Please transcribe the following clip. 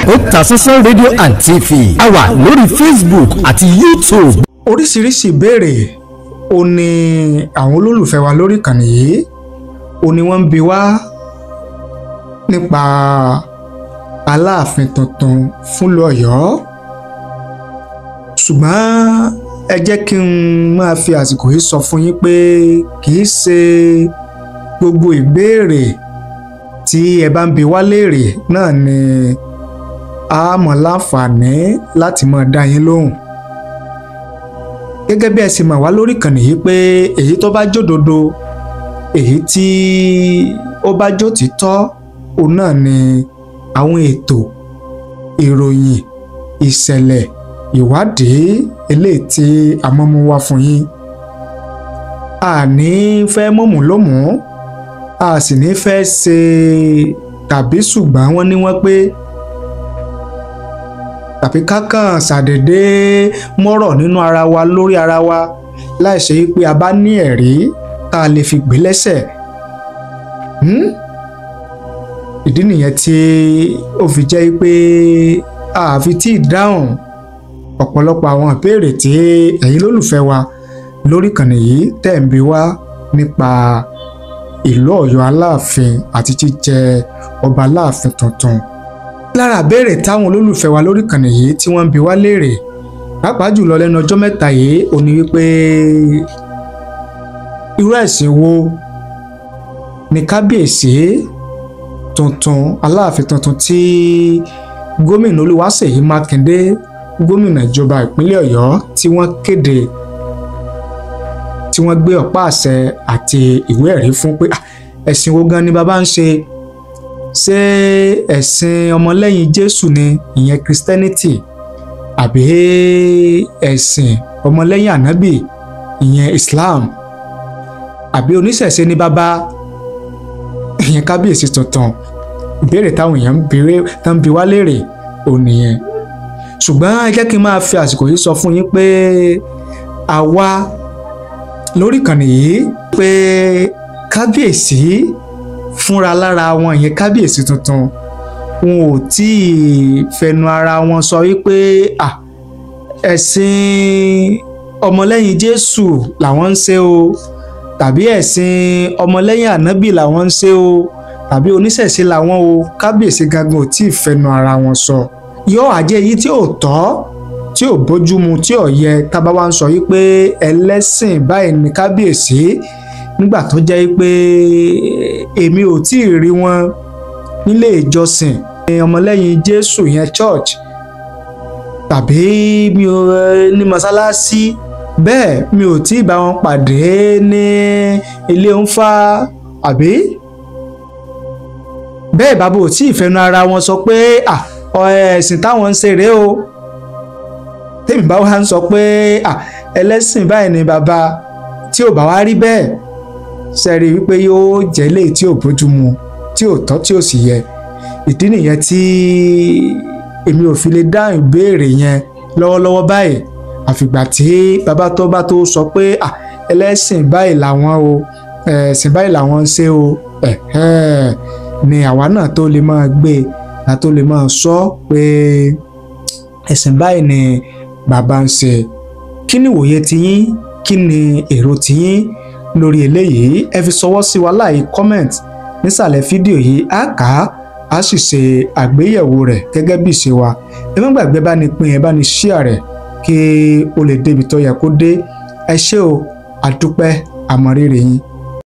Otasansan rédíò and TV, a wà lórí Facebook àti YouTube. Oríṣiríṣi ìbéèrè ó ní àwọn olólùfẹ́ wa lórí ìkànnì yìí ó ní wọ́n ń bi wá nípa Aláàfin tuntun fúnlùú Ọ̀yọ́. Ṣùgbọ́n ẹ jẹ́ kí n máa fi àsìkò yìí sọ fún yín pé kì í ṣe gbogbo ìbéèrè tí ẹ bá ń bi wá léèrè náà ni a mọ̀ láǹfààní láti máa dá yín lóhùn. Gẹ́gẹ́ bí ẹ sì mọ̀ wá lórí ìkànnì yìí pé èyí tó bá jódodo, èyí tí ó bá jótìítọ́, òun náà ni àwọn ètò ìròyìn, ìṣẹ̀lẹ̀, ìwádìí eléyìí tí a mọ́ mú wá fún yín. A ní fẹ́ mọ̀mú lómùú, a sì ní fẹ́ ṣe tàbí ṣùgbọ́n wọ́n ní wọ́n pé tàbí kákàn ṣàdédé mọ́rọ̀ nínú ara wa lórí ara wa láì ṣe pé a bá ní ẹ̀rí tá a lè fi gbé lẹ́sẹ̀. Ìdí nìyẹn tí ó fi jẹ́ pé a fi tí ì dáhùn ọ̀pọ̀lọpọ̀ àwọn ìbéèrè tí ẹ̀yin lólùfẹ́ wa lórí ìkànnì yìí tẹ̀ ń bi wá nípa ìlú Ọ̀yọ́ Aláàfin àti jíjẹ ọba Aláàfin tuntun. Lára ìbéèrè táwọn olólùfẹ́ wa lórí ìkànnì yìí tí wọ́n ń bi wá léèrè pàápàá jùlọ lẹ́nu ọjọ́ mẹ́ta yìí ó ní wípé irú ẹ̀sìn wo ni kábíyèsí tuntun Aláàfin tuntun tí gómìnà Olúwaṣèyí Mákindé, gómìnà ìjọba ìpínlẹ̀ Ọ̀yọ́, tí wọ́n kéde, tí wọ́n gbé ọ̀pá àṣẹ àti ìwé ẹ̀rí fún pé ẹ̀sìn wo gan ni bàbá ń ṣe? Ṣé ẹ̀sìn ọmọlẹ́yìn Jésù ni, ìyẹn Christianity, àbí ẹ̀sìn ọmọlẹ́yìn ànábì, ìyẹn Islam, àbí oníṣẹ̀ṣe ni bàbá, ìyẹn kábíyèsí tuntun? Ìbéèrè táwọn èèyàn ń béèrè tán bi wá léèrè òun nìyẹn. Ṣùgbọ́n ẹ jẹ́ kí n máa fi àsìkò yìí sọ fún yín pé àwa lórí ìkànnì yìí pé kábíyèsí fúnra lára wọn, ìyẹn kábíyèsí tuntun, wọn ò tí ì fẹnu ara wọn sọ wípé ẹ̀sìn ọmọlẹ́yìn Jésù làwọn ń ṣe o, tàbí ẹ̀sìn ọmọlẹ́yìn ànábì làwọn ń ṣe o, tàbí oníṣẹ̀ṣe làwọn o. Kábíyèsí gangan ò tí ì fẹnu ara wọn sọ. Yóò àjẹ́ èyí tí ò tọ́, tí ò bójúmu, tí ò yẹ tábà wá ń sọ yìí pé ẹlẹ́sìn báyìí ni kábíyèsí, nígbà tó jẹ́ pé èmi ò tí ì rí wọn nílé ìjọsìn ọmọlẹ́yìn Jésù yẹn church, tàbí mi ò ní mọ́sálásí, bẹ́ẹ̀ mi ò tí ì bá wọn pàdé ní ilé ńfà, àbí bẹ́ẹ̀ bàbá ò tí ì fẹnu ara wọn sọ pé ẹ̀sìn táwọn ń ṣe rèé o. Tèmi bá wá ń sọ pé ẹlẹ́sìn báyìí ni bàbá, tí ò bá wá rí bẹ́ẹ̀, ṣe rí wípé yóò jẹ́ léyìí tí ò bójúmu, tí ò tọ́, tí ò sì yẹ. Ìdí nìyẹn tí èmi ò fi lè dáhùn ìbéèrè yẹn lọ́wọ́lọ́wọ́ báyìí, àfìgbà tí bàbá tó bá tó sọ pé ẹlẹ́sìn báyìí làwọn o, ẹ̀sìn báyìí làwọn ń ṣe o, ni àwa náà tó lè máa gbé, la tó lè máa sọ pé ẹ̀sìn báyìí ni bàbá ń ṣe. Kí ni ìwòye tiyín? Kí ni èrò tiyín lórí eléyìí? Ẹ fi ṣọwọ́ sí wa láì comment nísàlẹ̀ fídíò yìí, á kà á, á sì ṣe àgbéyẹ̀wò rẹ̀ gẹ́gẹ́ bí ìṣe wa. Ẹ má gbàgbé bá ní pín, ẹ bá ní share rẹ̀ kí ó lè débi tó yẹ kó dé. Ẹ ṣé o, àdúpẹ́, àmọ̀rírì yín.